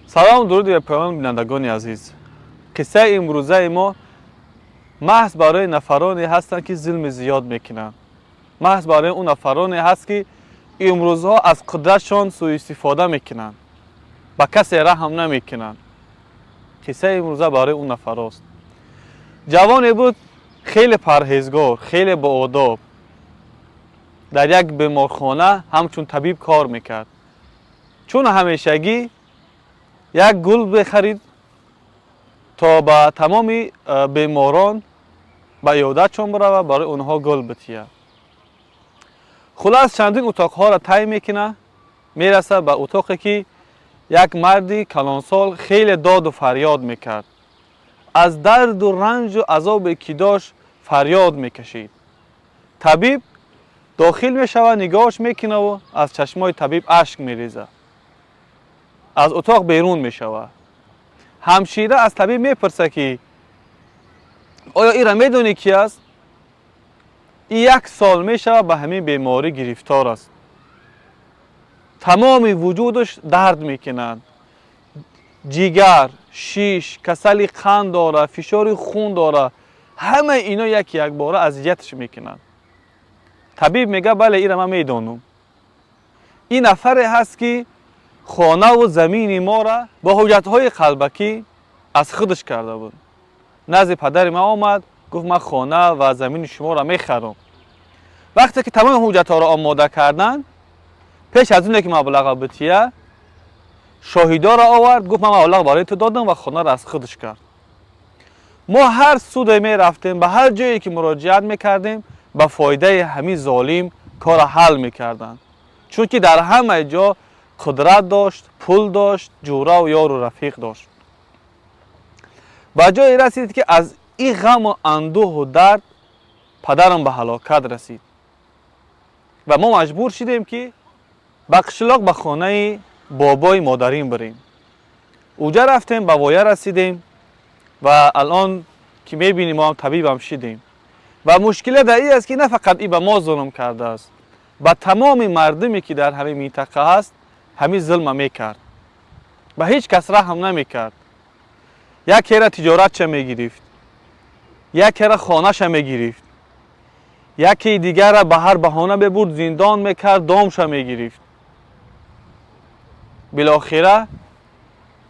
Салом, дуруди бепоён, бинандагони азиз. Қиссаи имрӯзаи мо маҳз барои нафароне ҳастанд, ки зулми зиёд мекунанд, маҳз барои он нафароне ҳаст, ки имрӯзҳо аз қудратшон сӯистифода мекунанд, ба касе раҳм намекунанд. Қиссаи имрӯза барои он нафарост. Ҷавоне буд хеле парҳезгор, хеле боодоб. Дар як беморхона ҳамчун табиб кор мекард. Чун ҳамешагӣ як гул бихарид, то ба тамоми беморон ба иёдатшон барава, барои онҳо гул бития. Хулас, чандин утоқҳоро тай мекунад, мерасад ба утоқе, ки як марди калонсол хеле доду фарёд мекард, аз дарду ранҷу азобе ки дошт фарёд мекашид. Табиб дохил мешавад, нигоҳш мекунаву аз чашмои табиб ашк мерезад. Аз утоқ берун мешавад. Ҳамшира аз табиб мепурсад, ки оё ира медонӣ, ки аст? И як сол мешавад, ба ҳамин беморӣ гирифтор аст, тамоми вуҷудаш дард мекунад, ҷигар, шиш, касали қанд дора, фишори хун дора, ҳамаи ино яки якбора азияташ мекунад. Табиб мега: «Бале, ира ман медонам. Ин нафаре ҳаст, ки хонаву замини моро бо ҳуҷҷатҳои қалбакӣ аз худаш карда буд. Назди падари ман омад, гуфт: ман хона ва замини шуморо мехарам. Вақте ки тамоми ҳуҷҷатҳоро омода карданд, пеш аз оне ки маблаға бития, шоҳидоро овард, гуфт: ман маблағ барои ту додам, ва хонаро аз худаш кард. Мо ҳар суде мерафтем, ба ҳар ҷое ки муроҷиат мекардем, ба фоидаи ҳамин золим корро ҳал мекарданд, чунки дар ҳамаи ҷо қудрат дошт, пул дошт, ҷӯраву ёру рафиқ дошт. Ба ҷое расид, ки аз ин ғаму андӯҳу дард падарам ба ҳалокат расид ва мо маҷбур шудем, ки ба қишлоқ, ба хонаи бобои модарин бирем. Уҷа рафтем, ба воя расидем ва алон ки мебинем, мо ҳам табибам шидем. Ва мушкила дар ин аст, ки на фақат и ба мо зулм кардааст, ба тамоми мардуме, ки дар ҳамин минтақа ҳаст, ҳамин зулма мекард, ба ҳеҷ кас раҳм намекард. Якера тиҷоратша мегирифт, якера хонаша мегирифт, яке дигара ба ҳар баҳона мебурд, зиндон мекард, домша мегирифт. Билохира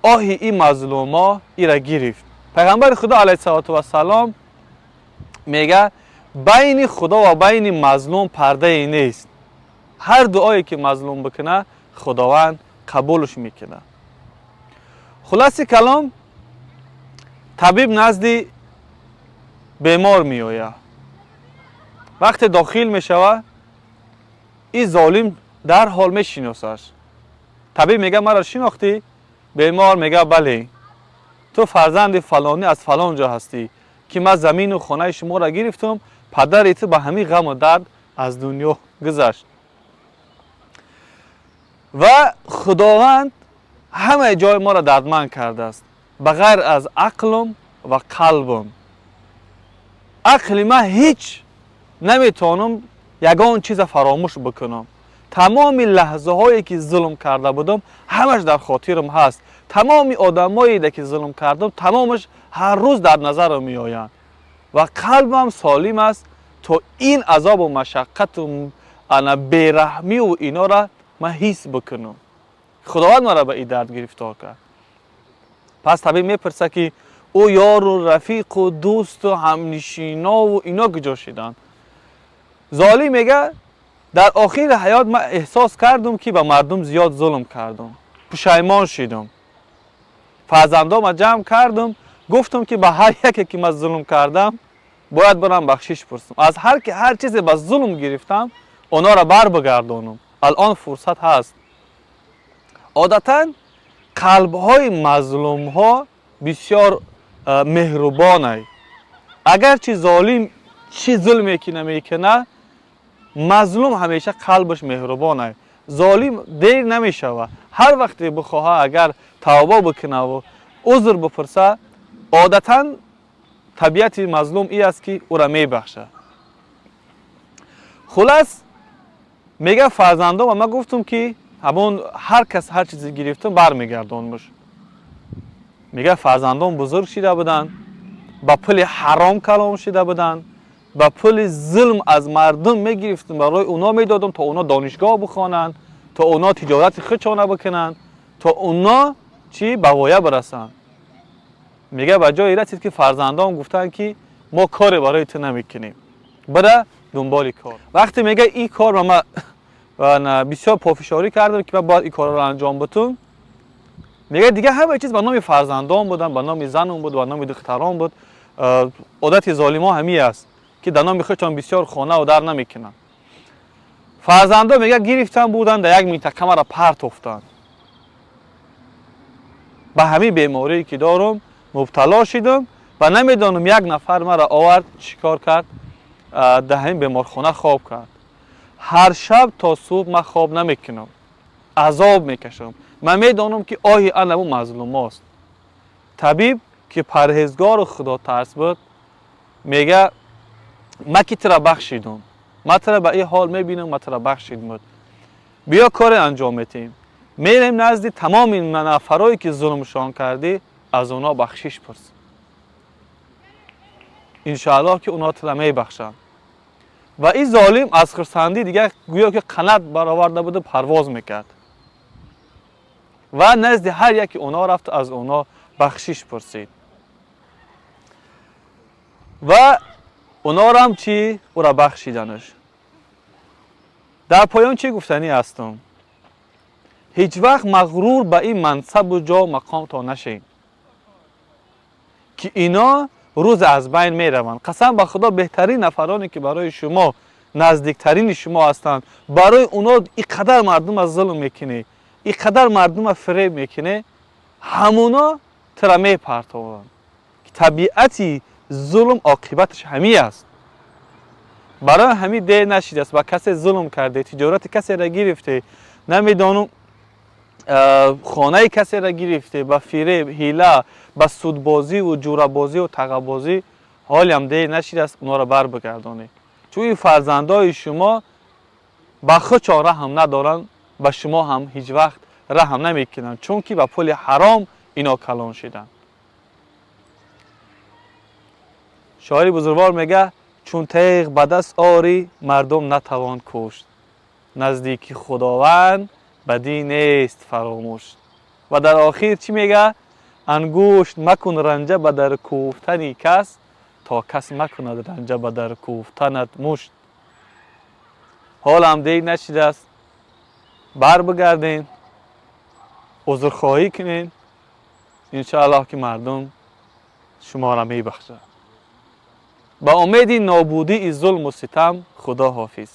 оҳи ин мазлумо ира гирифт. Пайғамбари Худо алайҳиссалоту вассалом мега: байни Худо ва байни мазлум пардае нест. Ҳар дуое ки мазлум бикунад, Худованд қабулш мекунад. Хулоси калом, табиб назди бемор меояд. Вақте дохил мешавад, ин золим дарҳол мешиносаш. Табиб мега: «Маро шинохтӣ?» Бемор мега: «Бале, ту фарзанди фалонӣ аз фалон ҷо ҳастӣ, ки ман замину хонаи шуморо гирифтум, падари ту ба ҳамин ғаму дард аз дунё гузашт». Ва Худованд ҳамаи ҷои моро дардманд кардааст, ба ғайр аз ақлум ва қалбум. Ақли ман ҳеҷ наметавонам ягон чиза фаромӯш бикунам. Тамоми лаҳзаҳое ки зулм карда будам, ҳамаш дар хотирам ҳаст. Тамоми одамое ки зулм кардам, тамомаш ҳар рӯз дар назарам меоянд. Ва қалбам солим аст, то ин азобу машаққату ана бераҳмиву инора ман ҳис бикунам. Худованд маро ба ин дард гирифтор кард». Пас табиб мепурсад, ки ӯ ёру рафиқу дӯсту ҳамнишинову ино куҷо шиданд? Золим мега: «Дар охири ҳаёт ман эҳсос кардум, ки ба мардум зиёд зулм кардум. Пушаймон шидум, фарзандома ҷамъ кардум, гуфтум, ки ба ҳар яке ки ман зулм кардам, бояд барам бахшиш пурсам. Аз ҳар ки ҳар чизе ба зулм гирифтам, онҳоро бар бигардонам. Алон фурсат ҳаст». Одатан қалбҳои мазлумҳо бисёр меҳрубонай. Агарчи золим чӣ зулме ки намекунад, мазлум ҳамеша қалбаш меҳрубонай. Золим дер намешавад, ҳар вақте бихоҳа, агар тавба бикунаву узр бипурса, одатан табиати мазлум и аст, ки ӯра мебахшад. Хулас, мега, фарзандом, ман гуфтум, ки ҳамон ҳар кас ҳар чизе гирифтум, бармегардонмуш. Мега, фарзандон бузург шида буданд, ба пули ҳаром калон шида буданд, ба пули зулм аз мардум мегирифтам, барои оно медодам, то оно донишгоҳ бихонанд, то оно тиҷорати худшона бикунанд, то оно чӣ ба воя бирасанд. Мега, ба ҷое расид, ки фарзандон гуфтанд, ки мо коре барои ту намекунем, бира дунболи кор. Вақте, мега, ин кор ба ма бисёр пофишорӣ кардам, ки ман бояд ин корро анҷом бутум, мега, дига ҳама чиз ба номи фарзандон буданд, ба номи занам буд, ба номи духтарон буд. Одати золимо ҳамин аст, ки дар номи худшон бисёр хонаву дар намекунанд. Фарзандон, мега, гирифтан буданд, дар як минтақа маро партофтанд. Ба ҳамин беморие ки дорум мубтало шидам ва намедонам, як нафар маро овард, чӣ кор кард, дар ҳамин беморхона хоб кард. Ҳар шаб то субҳ ман хоб намекунам, азоб мекашам. Ман медонам, ки оҳи анаву мазлумост. Табиб, ки парҳезгору худотарс буд, мега, ма ки тура бахшидум, ма тура ба ин ҳол мебинам, ма тура бахшидмуд, биё, коре анҷом метиҳем, мерем назди тамоми нафарое, ки зулмшон кардӣ, аз онҳо бахшиш пурс, иншоаллоҳ, ки онҳо тура мебахшанд. Ва ин золим аз хурсандӣ дигар гӯё ки қанат бароварда буду парвоз мекард ва назди ҳар яки онҳо рафт, аз онҳо бахшиш пурсид ва онҳорам чӣ ӯра бахшиданаш. Дар поён чӣ гуфтанӣ ҳастам? Ҳеҷ вақт мағрур ба ин мансабу ҷо мақомто нашед, ки ино рӯз аз байн мераванд. Қасам ба Худо, беҳтарин нафароне, ки барои шумо наздиктарини шумо ҳастанд, барои онҳо ин қадар мардума зулм мекунӣ, ин қадар мардума фиреб мекунӣ, ҳамуно тура мепартованд. Табиати зулм оқибаташ ҳамин аст. Барои ҳамин дер нашидааст. Ба касе зулм карде, тиҷорати касеро гирифте, намедонам, хонаи касеро гирифте ба фиреб, ҳила, ба судбозиву ҷурабозиву тағабозӣ, ҳолиам дер нашидааст, онҳоро бар бигардонед, чун ин фарзандои шумо ба худшон раҳм надоранд, ба шумо ҳам ҳеҷ вақт раҳм намекунанд, чунки ба пули ҳаром ино калон шиданд. Шоири бузургвор мега: «Чун теғ ба даст орӣ, мардум натавон кушт, наздики Худованд бадӣ нест фаромӯш». Ва дар охир чӣ мега? «Ангушт макун ранҷа ба дар кӯфтани кас, то кас макунад ранҷа ба дар кӯфтанат мушт». Ҳолам дер нашидааст, бар бигарден, узрхоҳӣ кунен, иншоаллоҳ, ки мардум шуморо мебахшад. Ба умеди нобудии зулму ситам, худо ҳофиз.